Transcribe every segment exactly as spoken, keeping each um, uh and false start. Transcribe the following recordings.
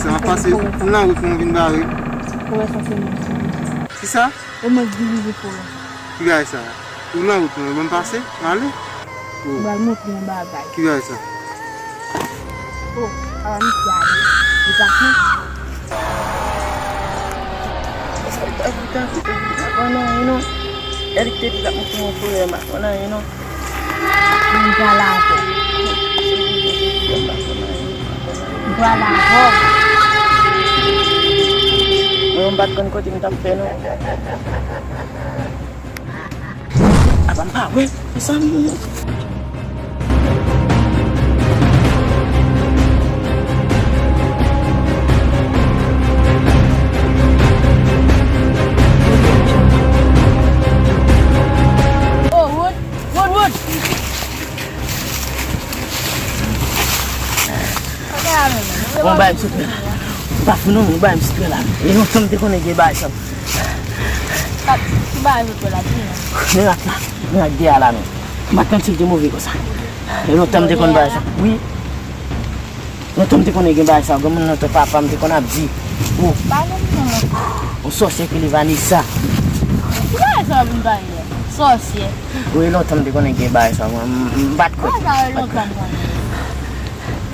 Sa m ap pase, m nan wout mwen vin bare. Forè sa se mwen. Kisa? E mwen k dirije forè sa. Ki bagay sa? Ou nan wout mwen, ban m pase, m ale. Oh. M pral montre yon bagay. Ki bagay sa? Oh, ala misye ale. Li pa konn. Mwen nan yon non. Elik te di l ap montre yon forè, m pa konn anyen non. Mwen pral avè w. Mwen pral avè w. Mwen, m pa t konn kote m t ap fè non. Apa m pa wè? Mezanmi. Oh, Wood, Wood, Wood. Bon, bay m sikrè la. M pa fou non, men bay m sikrè la. E lontan m te konnen gen bagay sa. Ki bagay sot la, di non. Men rat la, men rat dèyè la non. M pa t konn si l te move konsa. E lontan m te konn bagay sa. Wi. Lontan m te konnen gen bagay sa. Granmoun nan te papa m te konn ap di. Oh. Yon sòsyè ki rele Vanessa. Ki bagay sa w vin pale la? Sòsyè. Wi, lontan m te konnen gen bagay sa. Mwen, m, m pa t kwè. Bagay sa yo lontan m konnen.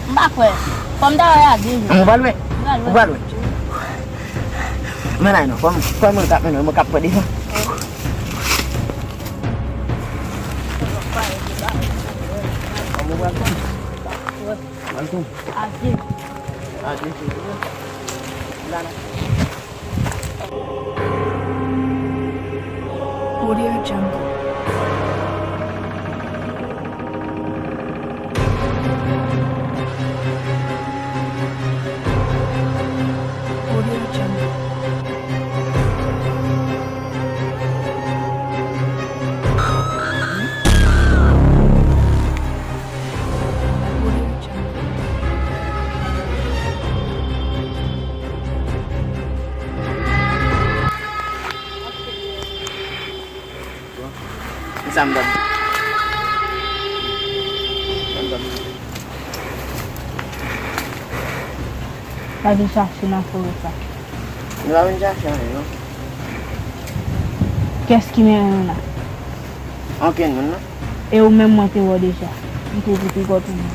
M pa kwè. Fò m ta wè a de jou. Ou pral wè? Ou pral wè? Men la non, fò m, fò mwen k ap mennen, mwen k ap pran devan. Adye. Adye. Audio Jungle. Audio Jungle. Bon. Kisa m dòmi? Sa m dòmi? Pa vin chache nan forè sa. Nou pa vin chache anyen, non. Kiyès ki mennen nou la? Ankenn moun, non. E ou menm mwen te wè w deja. M te di piga w tounen.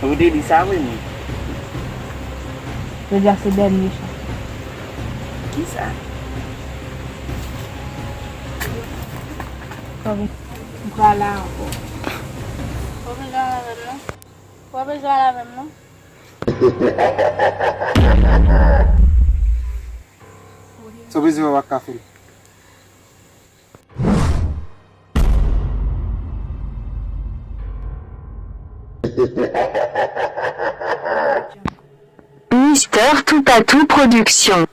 Ou te di sa vre, non? Jodi a se dènye chans. Kisa? Kòm m pral la ankò. Ou bezwen al avè m non? Ou bezwen al avè m non? Sa w bezwen wè w ak kafe l. Mister Toupatou Production.